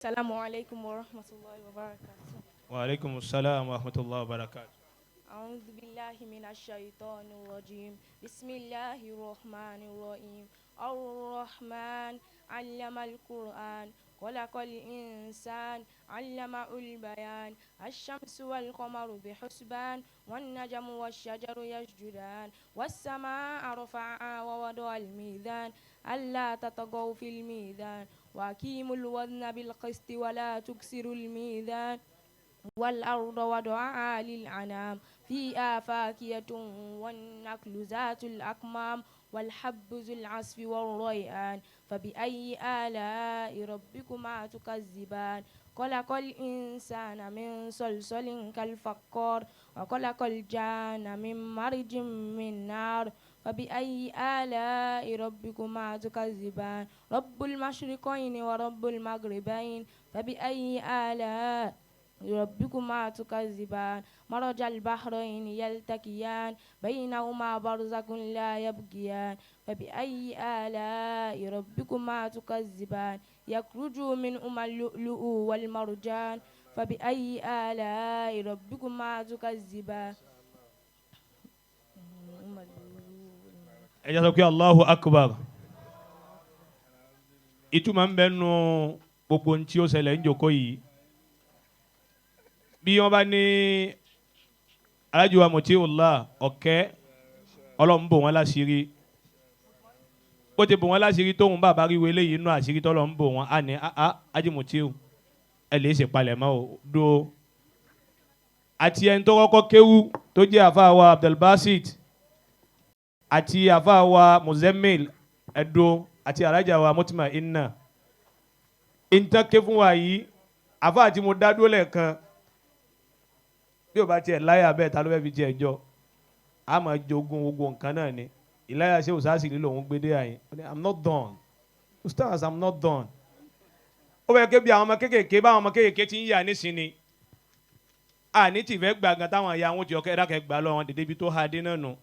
السلام عليكم ورحمة الله وبركاته. Wa aleykum salaam wa rahmatulah wa barakatu. أعوذ بالله من الشيطان الرجيم. بسم الله الرحمن الرحيم. الرحمن علم القرآن، خلق الإنسان، علمه البيان. الشمس والقمر بحسبان، والنجم والشجر يسجدان، والسماء رفعها ووضع الميزان، ألا تطغوا في الميزان، وأقيموا الوزن بالقسط ولا تكسروا الميزان، والأرض وضعها للأنام، فيها فاكهة والنخل ذات الأكمام، والحب ذو العصف والريحان، فبأي آلاء ربكما تكذبان؟ خلق الإنسان من صلصال كالفخار، وخلق الجان من مارج من نار، فبأي آلاء ربكما تكذبان؟ رب المشرقين ورب المغربين، فبأي آلاء ربكما تكذبان؟ مرج البحرين يلتقيان، بينهما برزخ لا يبغيان، فبأي آلاء ربكما تكذبان؟ يخرج منهما اللؤلؤ والمرجان، فبأي آلاء ربكما تكذبان؟ Ẹ jẹ́ sọ pé Allahu Akbar. Ìtumọ̀ ń bẹ nù gbogbo ntí ó ṣẹlẹ̀ ń jòkó yìí. Bí wọ́n bá ní Alhaji wa Mutiullah ọ̀kẹ́, Ọlọ́run bò wọ́n láṣìírí. Bó ti bò wọ́n láṣìírí tóun bàbá rí wọlé yìí nínú àṣírí tọ́lọ́run bò wọ́n á ní á Haji Mutiu, ẹ lè ṣe palẹ̀mọ́ o dó. Àti ẹni tó kọ́kọ́ kéwú tó jẹ́ àfa wa Abdulbasit àti àfa wa Muzemmil Ẹ̀dọ́ àti alájà wa Mutima Inna ìntàn ké fún wa yìí, àfa àti mo dá dúró lẹ́ẹ̀kan, bí o bá tiẹ̀ láyà bẹ́ẹ̀, ta ló fẹ́ fi tiẹ̀ jọ? A máa jogún gbogbo nǹkan náà ni. Ìláyà ṣé òṣàṣì lílo òun gbé dé àyìn. Ó ní, "I'm not done, ustaz, I'm not done." Ó fẹ́ ké bí àwọn ọmọ kéékèèké, báwọn ọmọ kéékèèké ti ń yà nísìnyí, àní tìfẹ́ gbàgán táwọn ìyá wọn ti ọkẹ́ ẹ̀dákẹ́ gbà lọ wọn dédé ibi tó ha dé náà nù.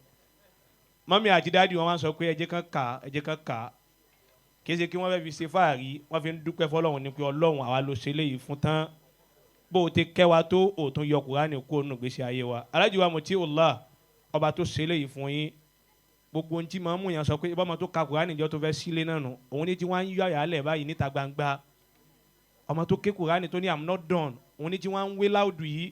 Mummy àti daddy wọn wá ń sọ pé ẹ jẹ́ kán kà á, ẹ jẹ́ kán kà á. Kì í ṣe kí wọ́n fẹ́ fi ṣe fáàrí, wọ́n fi ń dúpẹ́ fọlọ́run ní pé Ọlọ́run àwa ló ṣe léyìí fún tán, bó o ti kẹ́ wa tó o tún yọ Kùránì kó nù gbèsè ayé wa. Alhaji wa Mutiullah, ọba tó ṣe léyìí fún yín, gbogbo ohun tí màá mú yàn sọ pé ìbámu tó ka Kùránì jọ tó fẹ́ sílé náà nù, òun ní tí wọ́n á ń yọ àyàlẹ̀ báyìí níta gbangba. Ọmọ tó ké Kùránì tó ní "I'm not done", òun ní tí wọ́n á ń wé láòdù yìí.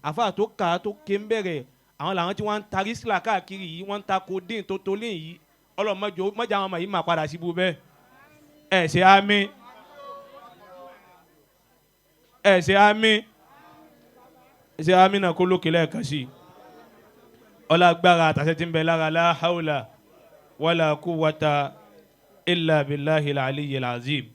Àfa tó kà á tó ké ń bẹ̀rẹ̀, àwọn làwọn tí wọ́n ń ta rísílà káàkiri yìí, wọ́n ń ta codeine tó tolé yìí. Ọlọ́mọdé mọ́jà àwọn ọmọ yìí máa padà síbu bẹ́ẹ̀. Ẹ̀ ṣe àmín, ẹ̀ ṣe àmín, ẹ̀ ṣe àmín náà kó lókè lẹ́ẹ̀kan sí i. Ọlágbára àtàṣe tí ń bẹ lára, la hawla wala quwwata illa billahi al-aliyyil azim.